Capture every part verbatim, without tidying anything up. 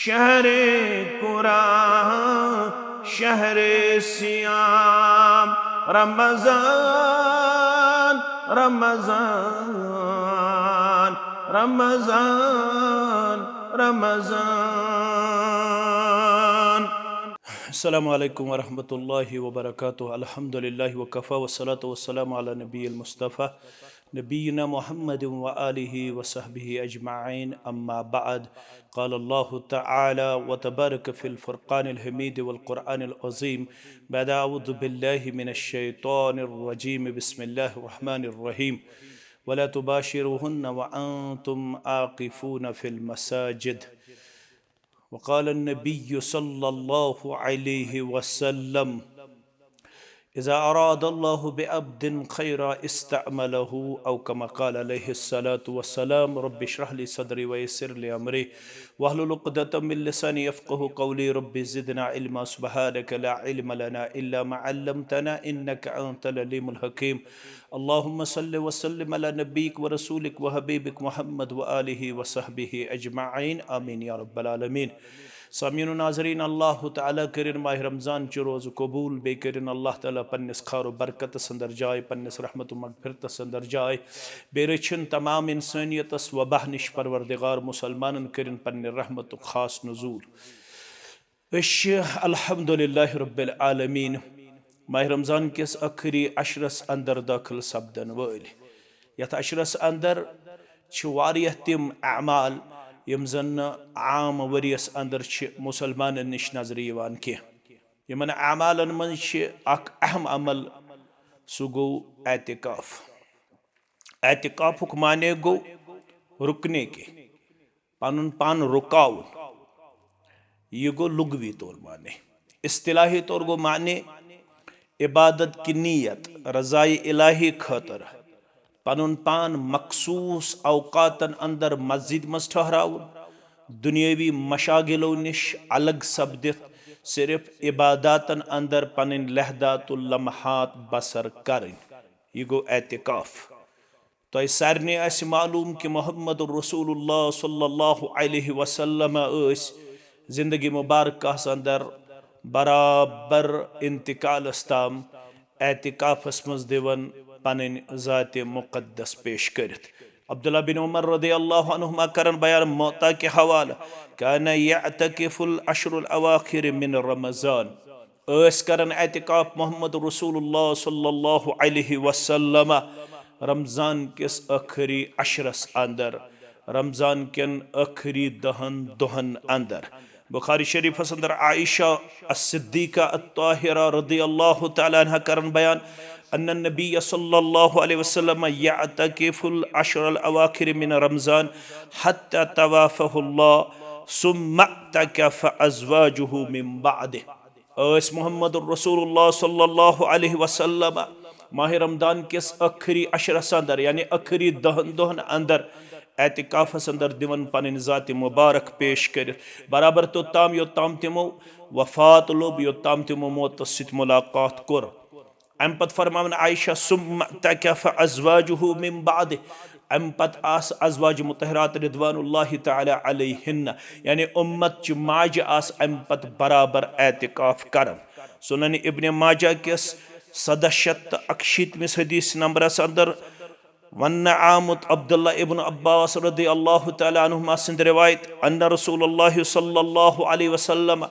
شهر قرآن، شهر صيام، رمضان، رمضان، رمضان، رمضان. السلام عليكم ورحمة الله وبركاته. الحمد لله وكفى، والصلاة والسلام على النبي المصطفى نبينا محمد وآله وصحبه أجمعين. أما بعد، قال الله تعالى وتبارك في الفرقان الحميد والقرآن العظيم بعد أعوذ بالله من الشيطان الرجيم. بسم الله الرحمن الرحيم. ولا تباشروهن وأنتم عاكفون في المساجد. وقال النبي صلى الله عليه وسلم: إذا أراد الله بعبد خيرا استعمله، أو كما قال عليه الصلاة والسلام. رب اشرح لي صدري ويسر لي أمري واحلل عقدة من لساني يفقه قولي. رب زدنا علما، سبحانك لا علم لنا إلا ما علمتنا إنك أنت العليم الحكيم. اللهم صل وسلم على نبيك ورسولك وحبيبك محمد وآله وصحبه أجمعين. آمين يا رب العالمين. سامعین و ناظرین، اللہ تعالیٰ کٔرِن ماہِ رمضان چہِ روزٕ قبوٗل، بیٚیہِ کٔرِن اللہ تعالیٰ پننِس خیر و برکتس اندر جاے، پننِس رحمت و مغفرتس اندر جاے، بیٚیہِ رٔچھِن تمام انسٲنیتس وبا نِش پروردگار، مسلمانن کٔرِن پننہِ رحمتُک خاص نزول۔ أسۍ چھِ الحمدللہ رب العالمین ماہِ رمضان کِس ٲخری عشرس اندر دٲخل سپدن وٲلۍ۔ یتھ عشرس اندر چھِ واریاہ تِم اعمال یِم زن نہٕ عام ؤریس اندر چھِ مسلمانن نِش نظرِ یِوان کینٛہہ۔ یِمن اعمالن منٛز چھِ اکھ اہم عمل، سُہ گوٚو اعتکاف۔ اعتکافُک معنی گوٚو رُکنے کے، پنُن پان رُکاوُن۔ یہِ گوٚو لغوی طور معنی۔ اصطلاحی طور گوٚو معنی عبادت کی نیت، رضائے الہی خٲطرٕ پنُن پان مخصوٗص اوقاتن اندر مسجد منٛز ٹھہراوُن، دُنیٲوی مشاغلو نِش الگ سپدِتھ صرف عباداتن اندر پنٕنۍ لحظات و لمحات بسر کرٕنۍ۔ یہِ گوٚو اعتکاف۔ تۄہہِ سارنٕے آسہِ معلوٗم کہِ محمد رسول اللہ صلی اللہ علیہ وسلم ٲسۍ زندگی مبارکس اندر برابر انتقالس تام اعتکافس منٛز دِوان پنٕنۍ ذات مقدس پیش کٔرِتھ۔ عبداللہ بن عمر رضی اللہ عنہما کرن بیان معطا کہِ حوالہٕ، كان يعتكف العشر الأواخر من رمضان۔ ٲسۍ کران اعتکاف محمد رسول اللہ صلی اللہ علیہ وسلم رمضان کِس ٲخری عشرس اندر، رمضان کٮ۪ن ٲخری دہن دۄہن اندر۔ بخاری شریفس اندر عائشہ الصدیقہ الطاہرہ رضی اللہ تعالیٰ عنہ کران بیان، ان النبی صلی اللہ علیہ وسلم يعتكف العشر الأواخر من رمضان حتى توفاه الله ثم اعتكف أزواجه من بعده۔ ٲسۍ محمد رسول اللہ صلی اللہ علیہ وسلم ماہِ رمضان کِس ٲخری عشرس اندر، یعنی ٲخری دہن دۄہن اندر اعتکافس اندر دِوان پنٕنۍ ذات مبارک پیش کٔرِتھ۔ برابر توٚتام یوٚتام تِمو وفات لوٚب، یوٚتام تِمو موتس سۭتۍ ملاقات کوٚر۔ امہِ پتہٕ فرماوان عائشہ، ثم اعتكف أزواجه من بعده، امہِ پتہٕ آسہٕ ازواج مطہرات رضوان اللہ تعالیٰ علیہن، یعنی امت چہِ ماجہِ آسہٕ امہِ پتہٕ برابر اعتکاف کران۔ سنن ابن ماجہ کِس سدہ شیتھ تہٕ اکشیٖتمِس حدیث نمبرس اندر وننہٕ آمُت عبداللہ ابن عباس رضی اللہ تعالیٰ عنہما سٕنٛد روایت، ان رسول اللہ صلی اللہ علیہ وسلم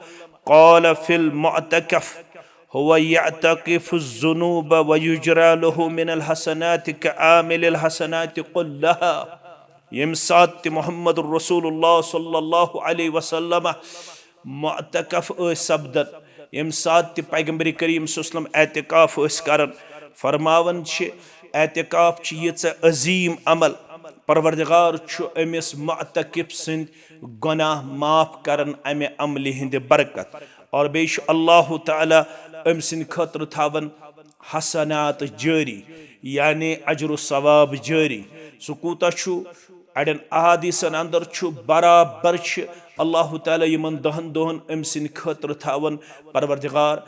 قال في المعتكف، هو يعتكف الذنوب ويجرى له من الحسنات كعامل الحسنات كلها۔ ییٚمہِ ساتہٕ تہِ محمد رسول اللہ صلی اللہ علیہ وسلم معتکف ٲسۍ سپدان، ییٚمہِ ساتہٕ تہِ پیغمبر کریم صلی اللہ علیہ وسلم اعتکاف ٲسۍ کران، فرماوان چھِ، اعتکاف چھِ ییٖژاہ عظیٖم عمل، پروردگار چھُ أمِس معتکف سٕنٛدۍ گۄناہ معاف کران امہِ عملہِ ہٕنٛدِ برکت۔ اور بیٚیہِ چھُ اللہ تعالیٰ أمۍ سٕنٛدِ خٲطرٕ تھاوان حسنات جٲری، یعنی اجر و ثواب جٲری۔ سُہ کوٗتاہ چھُ؟ اڑٮ۪ن احادیثن اندر چھُ برابر چھِ اللہ تعالیٰ یِمن دہن دۄہن أمۍ سٕنٛدِ خٲطرٕ تھاوان پروردگار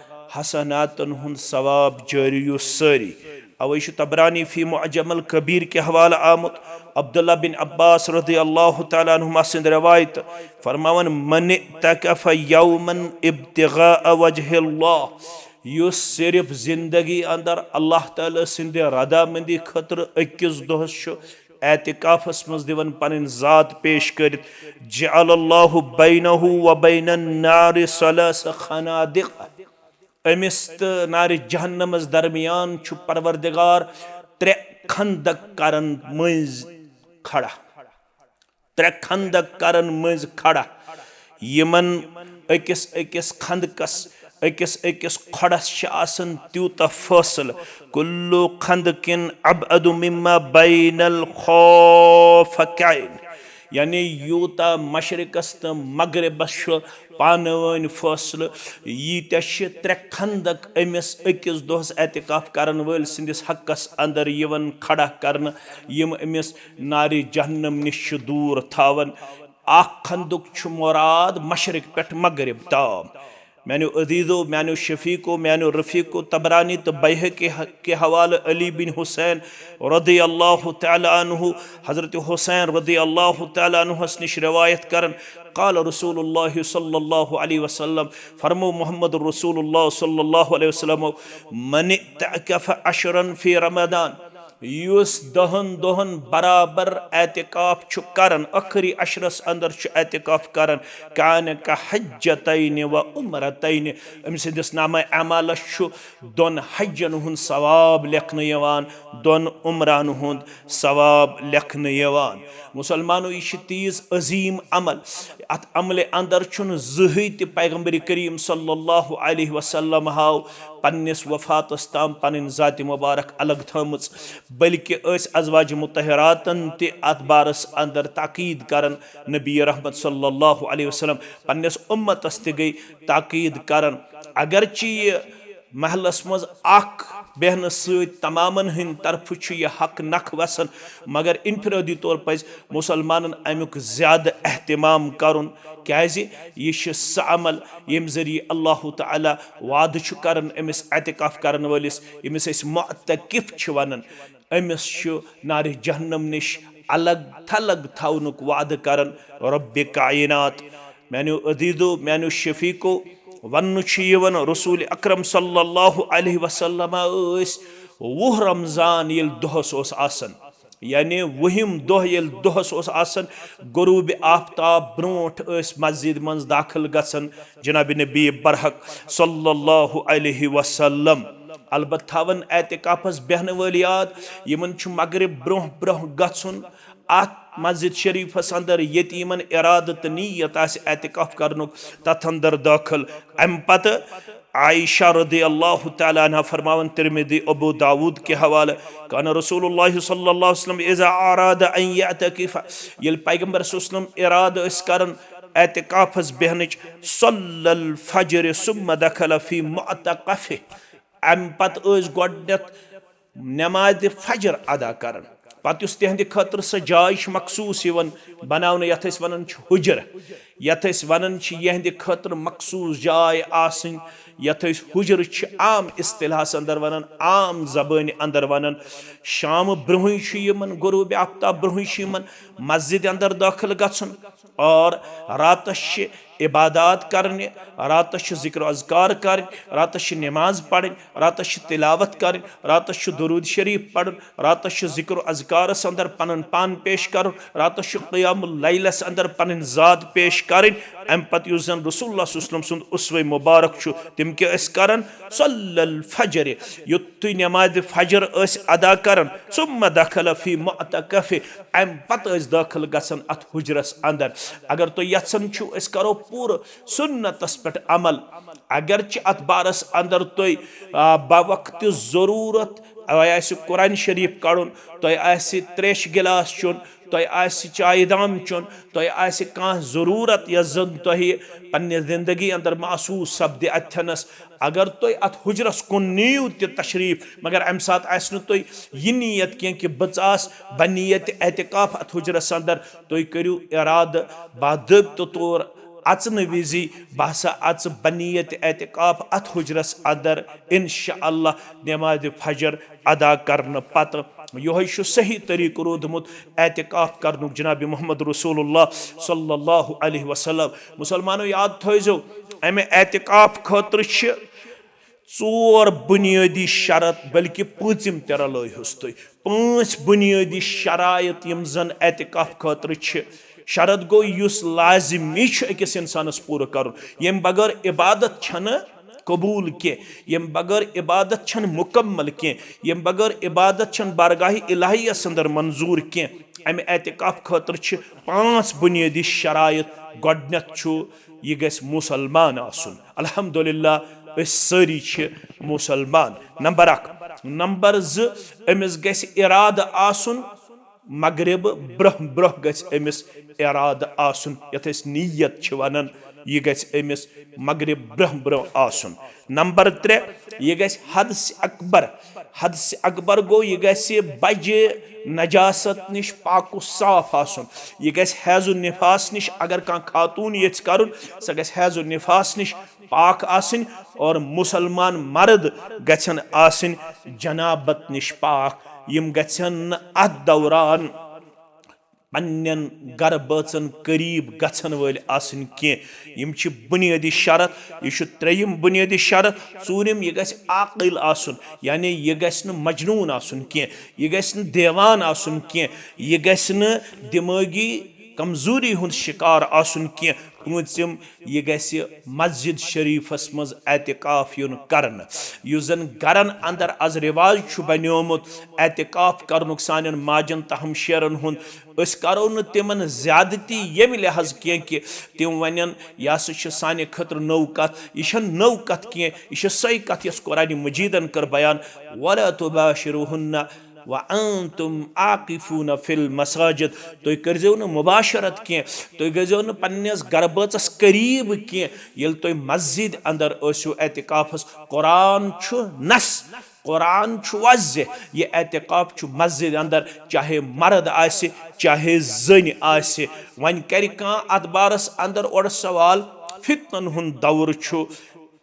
حسناتن ہُنٛد ثواب جٲری یُس سٲری۔ اوے چھُ طبرانی فی معجم الکبیر کہِ حوالہٕ آمُت، عبداللہ بن عباس رضی اللہ تعالیٰ عنہما سٕنٛدِ روایت فرماوان، من اعتکف یوما ابتغاء وجہ اللہ، یُس صرف زندگی اندر اللہ تعالیٰ سٕنٛدِ رضامندی خٲطرٕ أکِس دۄہس چھُ اعتکافس منٛز دِوان پنٕنۍ ذات پیش کٔرِتھ، جعل اللہ بینہ و بین النار ثلاث خنادق، أمِس تہٕ نارِ جہنمس درمیان چھُ پروردگار ترٛےٚ خندق کرن مٔنٛزۍ کھڑا۔ ترٛےٚ خندق کرن مٔنٛزۍ کھڑا۔ یِمن أکِس أکِس خندقس، أکِس أکِس کھۄڈس چھِ آسان تیوٗتاہ فٲصلہٕ۔ کُلُّ خندقٍ ابعد مما بین الخافقین۔ یعنی یوٗتاہ مشرقس تہٕ مغربس چھُ پانہٕ وٲنۍ فٲصلہٕ، ییٖتیٛاہ چھِ ترٛےٚ خندق أمِس أکِس دۄہس اعتکاف کرن وٲلۍ سٕنٛدِس حقس اندر یِوان کھڑا کرنہٕ، یِم أمِس نارِ جہنم نِش چھِ دوٗر تھاوان۔ اکھ خندق چھُ مراد مشرق پٮ۪ٹھ مغرب تام۔ میانیو عزیزو، میانیو شفیقو، میانیو رفیقو، طبرانی تہٕ بیہقی کہِ حوالہٕ علی بن حسین رضی اللہ تعالیٰ عنہ، حضرت حسین رضی اللہ تعالیٰ عنہس نِش روایت کران، قال رسول اللہ صلی اللہ علیہ وسلم، فرمو محمد رسول اللہ صلی اللہ علیہ وسلم، من اعتکف عشرا فی رمضان، یُس دہن دۄہن برابر اعتکاف چھُ کران، ٲخری عشرس اندر چھُ اعتکاف کران، کان کحجتین و عمرتین، أمۍ سٕنٛدِس نامہ اعمالس چھُ دۄن حجن ہُنٛد ثواب لیکھنہٕ یِوان، دۄن عمران ہُنٛد ثواب لیکھنہٕ یِوان۔ مسلمانو، یہِ چھِ تیٖژ عظیٖم عمل، اتھ عملہِ اندر چھُنہٕ زٕہٕے تہِ پیغمبر کریم صلی اللہ علیہ وسلم ہاو پننِس وفاتس تام پنٕنۍ ذات مبارک الگ تھٲومٕژ، بلکہِ ٲسۍ ازواج مطہراتن تہِ اتھ بارس اندر تاکید کران۔ نبی رحمت صلی اللہ علیہ وسلم پننِس امتس تہِ گٔے تاکید کران۔ اگرچہِ یہِ محلس منٛز اکھ بیہنہٕ سۭتۍ تمامن ہٕنٛدِ طرفہٕ چھُ یہِ حق نکھٕ وسان، مگر انفرادی طور پزِ مسلمانن امیُک زیادٕ اہتمام کرُن، کیازِ یہِ چھُ سُہ عمل ییٚمہِ ذٔریعہٕ اللہ تعالیٰ وعدٕ چھُ کران أمِس اعتکاف کرن وٲلِس، ییٚمِس أسۍ معتکف چھِ ونان، أمِس چھُ نارِ جہنم نِش الگ تھلگ تھاونُک وعدٕ کران رب کائنات۔ میانیو عزیزو، میانیو شفیقو، وننہٕ چھُ یِوان رسول اکرم صلی اللہ علیہ وسلم ٲسۍ وُہ رمضان ییٚلہِ دۄہس اوس آسان، یعنی وُہِم دۄہ ییٚلہِ دۄہس اوس آسان، غروب آفتاب برونٹھ ٲسۍ مسجد منٛز داخل گژھان جناب نبی برحق صلی اللہ علیہ وسلم۔ البتہ تھاوان اعتکافس بیہنہٕ وٲلۍ یاد، یِمن چھُ مغرب برونٛہہ برونٛہہ گژھُن اتھ مسجد شریفس اندر، ییٚتہِ یِمن ارادٕ تہٕ نیت آسہِ اعتکاف کرنُک، تتھ اندر دٲخل۔ امہِ پتہٕ عائشہ رضی اللہ تعالیٰ عنہ فرماوان، ترمذی، ابو داود کہِ حوالہٕ، کان رسول اللہ صلی اللہ علیہ وسلم اذا اراد ان یعتکف، ییٚلہِ پیغمبر صلی اللہ علیہ وسلم ارادٕ ٲسۍ کران اعتکافس بیہنٕچ، صلی الفجر ثم دخل فی معتکفہ، امہِ پتہٕ ٲسۍ گۄڈٕنیتھ نمازِ فجر ادا کران۔ پتہٕ یُس تِہنٛدِ خٲطرٕ سۄ جاے چھِ مخصوٗص یِوان بناونہٕ، یتھ أسۍ ونان چھِ حجرٕ، یتھ أسۍ ونان چھِ یِہنٛدِ خٲطرٕ مخصوٗص جاے آسٕنۍ، یتھ أسۍ حجرٕ چھِ عام اصطلاحس اندر ونان، عام زبٲنہِ اندر ونان۔ شامہٕ برونٛہٕے چھُ یِمن، غروب آفتاب برونٛہٕے چھُ یِمن مسجدِ اندر دٲخل گژھُن۔ اور راتس چھِ عبادات کرنہِ، راتس چھِ ذکر و اذکار کرٕنۍ، راتس چھِ نماز پرٕنۍ، راتس چھِ تلاوت کرٕنۍ، راتس چھُ درود شریف پرُن، راتس چھُ ذکر و اذکارس اندر پنُن پان پیش کرُن، راتس چھُ قیام اللیلس اندر پنٕنۍ ذات پیش کرٕنۍ۔ امہِ پتہٕ یُس زن رسول اللہ صلی اللہ علیہ وسلم سُنٛد اسوہ مبارک چھُ، تِم کیٛاہ ٲسۍ کران؟ صلی الفجر، یُتھُے نمازِ فجر ٲسۍ ادا کران، ثم دخل فی معتکفہ، امہِ پتہٕ ٲسۍ دٲخل گژھان اتھ حجرس اندر۔ اگر تُہۍ یژھان چھِو أسۍ کرو پوٗرٕ سُنتس پٮ۪ٹھ عمل، اگرچہِ اتھ بارس اندر تُہۍ، آ، باوقتِ ضروٗرت، تۄہہِ آسہِ قرآن شریف کڑُن، تۄہہِ آسہِ تریشہِ گلاس چیوٚن، تۄہہِ آسہِ چایہِ دام چیوٚن، تۄہہِ آسہِ کانٛہہ ضروٗرت یۄس زن تۄہہِ پننہِ زندگی اندر محسوٗس سپدِ اتھنس، اگر تُہۍ اتھ حجرس کُن نِیِو تہِ تشریف، مگر امہِ ساتہٕ آسہِ نہٕ تۄہہِ یہِ نیت کینٛہہ کہِ بہٕ ژاس بنیت اعتکاف اتھ حجرس اندر، تُہۍ کٔرِو ارادٕ باضٲبطہٕ طور اژنہٕ وِزی بہٕ ہسا اژٕ بنیت اعتکاف اتھ حجرس اندر، انشاءاللہ نمازِ فجر ادا کرنہٕ پتہٕ۔ یہوے چھُ صحیح طریقہٕ روٗدمُت اعتکاف کرنُک جناب محمد رسول اللہ صلی اللہ علیہ وسلم۔ مسلمانو، یاد تھٲیزیو، امہِ اعتکاف خٲطرٕ چھِ ژور بنیٲدی شرط، بلکہ پوٗنٛژِم تہِ رلٲیہُس تُہۍ۔ پانٛژھ بنیٲدی شرائط یِم زن اعتکاف خٲطرٕ چھِ۔ شرط گوٚو یُس لازمی چھُ أکِس انسانس پوٗرٕ کرُن، ییٚمہِ بغٲر عبادت چھنہٕ قبول کینٛہہ، ییٚمہِ بغٲر عبادت چھنہٕ مکمل کینٛہہ، ییٚمہِ بغٲر عبادت چھنہٕ بارگاہ الہیس اندر منظور کینٛہہ۔ امہِ اعتکاف خٲطرٕ چھِ پانٛژھ بنیٲدی شرائط۔ گۄڈٕنیتھ چھُ، یہِ گژھِ مسلمان آسُن۔ الحمدللہ، أسۍ سٲری چھِ مسلمان۔ نمبر اکھ۔ نمبر زٕ، أمِس گژھِ ارادٕ آسُن، مغرب برٛونٛہہ برٛونٛہہ گژھِ أمِس ارادٕ آسُن، یتھ أسۍ نیت چھِ ونان، یہِ گژھِ أمِس مغرب برٛونٛہہ برٛونٛہہ آسُن۔ نمبر ترٛےٚ، یہِ گژھِ حدث اکبر۔ حدث اکبر گوٚو، یہِ گژھِ بجہِ نجاست نِش پاک و صاف آسُن۔ یہِ گژھِ حیض و نفاس نِش، اگر کانٛہہ خاتون یژھِ کرُن، سۄ گژھِ حیض و نفاس نِش پاک آسٕنۍ، اور مسلمان مرد گژھن آسٕنۍ جنابت نِش پاک۔ یِم گژھن نہٕ اتھ دوران پننٮ۪ن گرٕ بٲژن قریب گژھن وٲلۍ آسٕنۍ کینٛہہ۔ یِم چھِ بنیٲدی شرط۔ یہِ چھُ ترٛیٚیِم بنیٲدی شرط۔ ژوٗرِم، یہِ گژھِ عاقل آسُن، یعنی یہِ گژھِ نہٕ مجنون آسُن کینٛہہ، یہِ گژھِ نہٕ دیوان آسُن کینٛہہ، یہِ گژھِ نہٕ دمٲغی کمزوری ہُنٛد شکار آسُن کینٛہہ۔ پوٗنٛژِم، یہِ گژھِ مسجد شریفس منٛز اعتکاف یُن کرنہٕ۔ یُس زن گرن اندر از رواج چھُ بنیومُت اعتکاف کرنُک سانٮ۪ن ماجن تہٕ ہمشیرن ہُنٛد، أسۍ کرو نہٕ تِمن زیادتی ییٚمہِ لحاظ کینٛہہ کہِ تِم ونن، "یہِ ہسا چھِ سانہِ خٲطرٕ نٔو کتھ۔" یہِ چھنہٕ نٔو کتھ کینٛہہ، یہِ چھِ سۄے کتھ یۄس قرآن مجیدن کٔر بیان، "ولا تباشروہن وانتم عاکفون فی المساجد۔" تُہۍ کٔرزیو نہٕ مباشرت کینٛہہ، تُہۍ گٔژھزیو نہٕ پننِس گرٕ بٲژس قریب کینٛہہ، ییٚلہِ تُہۍ مسجد اندر ٲسِو اعتکافس۔ قرآن چھُ نص، قرآن چھُ واضح، یہِ اعتکاف چھُ مسجد اندر، چاہے مرد آسہِ، چاہے زٔنۍ آسہِ۔ وۄنۍ کرِ کانٛہہ اتھ بارس اندر اورٕ سوال، فتنن ہُنٛد دور چھُ،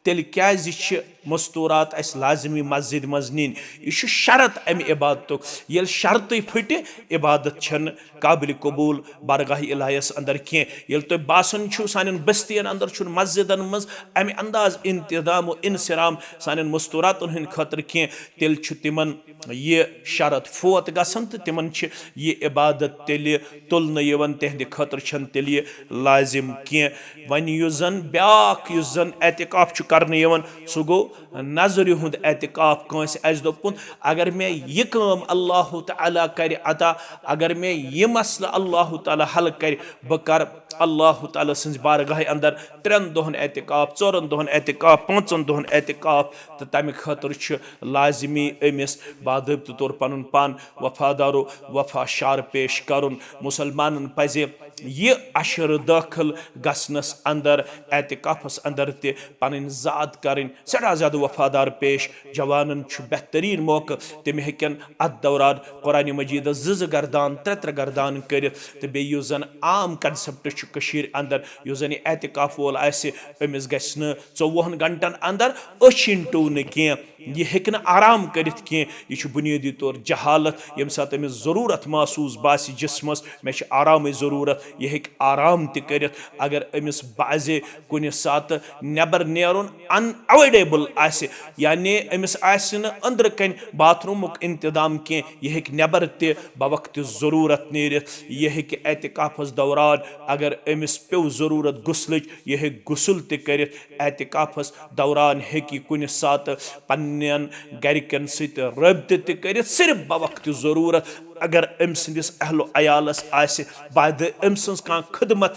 تیٚلہِ کیازِ چھِ مستورات اسہِ لازمی مسجد منٛز نِنۍ؟ یہِ چھُ شرط امہِ عبادتُک۔ ییٚلہِ شرطٕے پھٕٹہِ، عبادت چھنہٕ قابل قبول بارگاہ الہیس اندر کینٛہہ۔ ییٚلہِ تۄہہِ باسان چھُو سانٮ۪ن بستین اندر چھُنہٕ مسجدن منٛز امہِ انداز انتظام و انصرام سانٮ۪ن مستوراتن ہٕنٛدِ خٲطرٕ کینٛہہ، تیٚلہِ چھُ تِمن یہِ شرط فوت گژھان تہٕ تِمن چھِ یہِ عبادت تیٚلہِ تُلنہٕ یِوان، تِہنٛدِ خٲطرٕ چھنہٕ تیٚلہِ یہِ لازم کینٛہہ۔ وۄنۍ یُس زن بیاکھ، یُس زن اعتکاف چھُ کرنہٕ یِوان، سُہ گوٚو نظرِ ہُنٛد اعتکاف۔ کٲنٛسہِ آسہِ دوٚپمُت، "اگر مےٚ یہِ کٲم اللہ تعالیٰ کرِ عطا، اگر مےٚ یہِ مسلہٕ اللہ تعالیٰ حل کرِ، بہٕ کرٕ اللہ تعالیٰ سٕنٛزِ بارگاہہِ اندر ترٛٮ۪ن دۄہن اعتکاف، ژورن دۄہن اعتکاف، پانٛژن دۄہن اعتکاف۔" تہٕ تمہِ خٲطرٕ چھُ لازمی أمِس باضٲبطہٕ طور پنُن پان وفادار و وفا شار پیش کرُن۔ مسلمانن پزِ یہِ عشر دٲخل گژھنس اندر، اعتکافس اندر تہِ پنٕنۍ ذات کرٕنۍ سٮ۪ٹھاہ زیادٕ وفادار پیش۔ جوانن چھُ بہترین موقعہٕ، تِم ہیٚکن اتھ دوران قرآن مجیدس زٕ زٕ گردان، ترٛےٚ ترٛےٚ گردان کٔرِتھ۔ تہٕ بیٚیہِ یُس زن عام concept چھُ کٔشیٖرِ اندر، یُس زن یہِ اعتکاف وول آسہِ، أمِس گژھِ نہٕ ژوٚوُہن گھنٹن اندر أچھِنۍ ٹوٗنہٕ کینٛہہ۔ یہِ ہیٚکہِ نہٕ آرام کٔرِتھ کینٛہہ۔ یہِ چھُ بُنیٲدی طور جہالت۔ ییٚمہِ ساتہٕ أمِس ضروٗرت محسوٗس باسہِ جسمس، مےٚ چھِ آرامٕچ ضروٗرت، یہِ ہیٚکہِ آرام تہِ کٔرِتھ۔ اگر أمِس بازے کُنہِ ساتہٕ نٮ۪بر نیرُن unavoidable آسہِ، یعنی أمِس آسہِ نہٕ أنٛدرٕ کنہِ باتھ روٗمُک انتظام کینٛہہ، یہِ ہیٚکہِ نٮ۪بر تہِ بوقتِ ضروٗرت نیٖرِتھ۔ یہِ ہیٚکہِ اعتکافس دوران، اگر أمِس پیوٚو ضروٗرت غسلٕچ، یہِ ہیٚکہِ غسل تہِ کٔرِتھ۔ اعتکافس دوران ہیٚکہِ یہِ کُنہِ ساتہٕ پننٮ۪ن گرِکٮ۪ن سۭتۍ رٲبطہٕ تہِ کٔرِتھ، صرف بوقتِ ضروٗرت۔ اگر أمۍ سٕنٛدِس اہل و عیالس آسہِ بعد أمۍ سٕنٛز کانٛہہ خدمت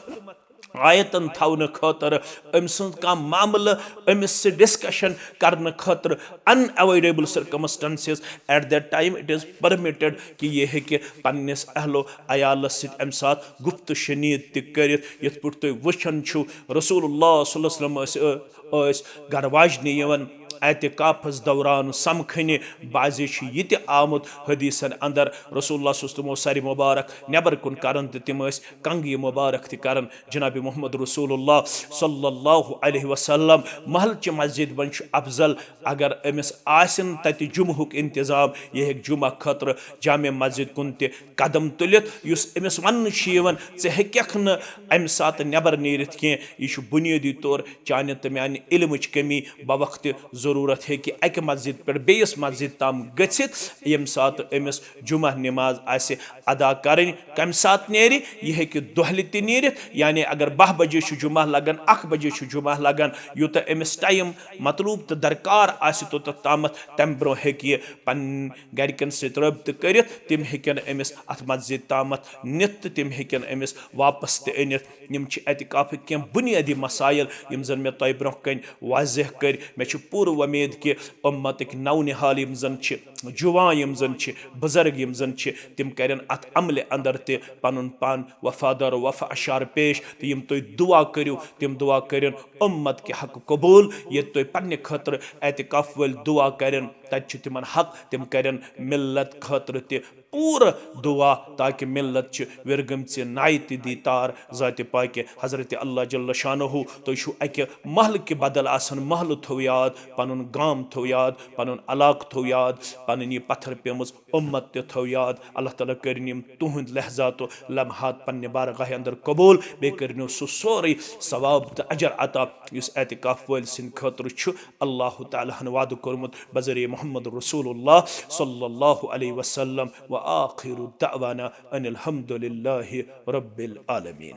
آیتن تھاونہٕ خٲطرٕ، أمۍ سٕنٛز کانٛہہ معاملہٕ أمِس سۭتۍ discussion کرنہٕ خٲطرٕ، unavoidable circumstances، at that time it is permitted کہِ یہِ ہیٚکہِ پننِس اہل و عیالس سۭتۍ امہِ ساتہٕ گُفت و شنید تہِ کٔرِتھ۔ یِتھ پٲٹھۍ تُہۍ وٕچھان چھِو، رسول اللہ صلی اللہ علیہ وسلم ٲسۍ، ٲسۍ گرٕ واجنہِ یِوان اعتکافس دوران سمکھنہِ۔ بعضے چھُ یہِ تہِ آمُت حدیثن اندر، رسول اللہ صلی اللہ علیہ وسلم اوس سرِ مبارک نٮ۪بر کُن کران تہٕ تِم ٲسۍ کنگہِ مبارک تہِ کران۔ جناب محمد رسول اللہ صلی اللہ علیہ وسلم محلچہِ مسجد منٛز چھُ افضل، اگر أمِس آسن تتہِ جمعہُک انتظام، یہِ ہیٚکہِ جمعہ خٲطرٕ جامع مسجد کُن تہِ قدم تُلِتھ، یُس أمِس وننہٕ چھُ یِوان، ژٕ ہیٚککھ نہٕ امہِ ساتہٕ نٮ۪بر نیٖرِتھ کینٛہہ۔ یہِ چھُ بُنیٲدی طور چانہِ تہٕ میانہِ علمٕچ کمی، بوقتِ ضروٗرت ہیٚکہِ اکہِ مسجد پٮ۪ٹھ بیٚیِس مسجد تام گٔژھِتھ، ییٚمہِ ساتہٕ أمِس جمعہ نماز آسہِ ادا کرٕنۍ۔ کمہِ ساتہٕ نیرِ؟ یہِ ہیٚکہِ دۄہلہِ تہِ نیٖرِتھ، یعنی اگر باہ بجے چھُ جمعہ لگان، اکھ بجے چھُ جمعہ لگان، یوٗتاہ أمِس ٹایم مطلوب تہٕ درکار آسہِ توٚتتھ تامتھ، تمہِ برونٛہہ ہیٚکہِ یہِ پننٮ۪ن گرِکٮ۪ن سۭتۍ رٲبطہٕ کٔرِتھ، تِم ہیٚکن أمِس اتھ مسجد تامتھ نِتھ تہٕ تِم ہیٚکن أمِس واپس تہِ أنِتھ۔ یِم چھِ اعتکافٕکۍ کینٛہہ بُنیٲدی مسائل، یِم زن مےٚ تۄہہِ برونٛہہ کنہِ واضح کٔرۍ۔ مےٚ چھِ پوٗرٕ وۄمید کہِ اُمتٕکۍ نو نہال یِم زن چھِ، جوان یِم زن چھِ، بُزرگ یِم زن چھِ، تِم کرن اتھ عملہِ اندر تہِ پنُن پان وفادار و وفا اشار پیش، تہٕ یِم تُہۍ دعا کٔرِو، تِم دعا کٔرِن اُمت کہِ حق قبول۔ ییٚتہِ تُہۍ پننہِ خٲطرٕ اعتکاف وٲلۍ دعا کرن، تتہِ چھُ تِمن حق، تِم کرن ملت خٲطرٕ تہِ پوٗرٕ دعا، تاکہِ ملت چھِ وِرگٔمژِ نایہِ تہِ دی تار ذاتِ پاکہِ حضرت اللہ جل شانہ۔ تُہۍ چھِو اکہِ محلہٕ کہِ بدل آسان محلہٕ تھٲو یاد، پنُن گام تھٲو یاد، پنُن علاقہٕ تھٲو یاد، پنٕنۍ یہِ پتھر پیمٕژ اُمت تہِ تھٲو یاد۔ اللہ تعالیٰ کٔرِن یِم تُہنٛدۍ لحظات و لمحات پننہِ بارگاہہِ اندر قبول، بیٚیہِ کٔرِنو سُہ سورُے ثواب تہٕ اجر عطا یُس اعتکاف وٲلۍ سٕنٛدِ خٲطرٕ چھُ اللہ تعالیٰ ہن وعدٕ کوٚرمُت بذریعہ محمد رسول اللہ صلی اللہ علیہ وسلم۔ و آخر دعوانا ان الحمد للہ رب العالمین۔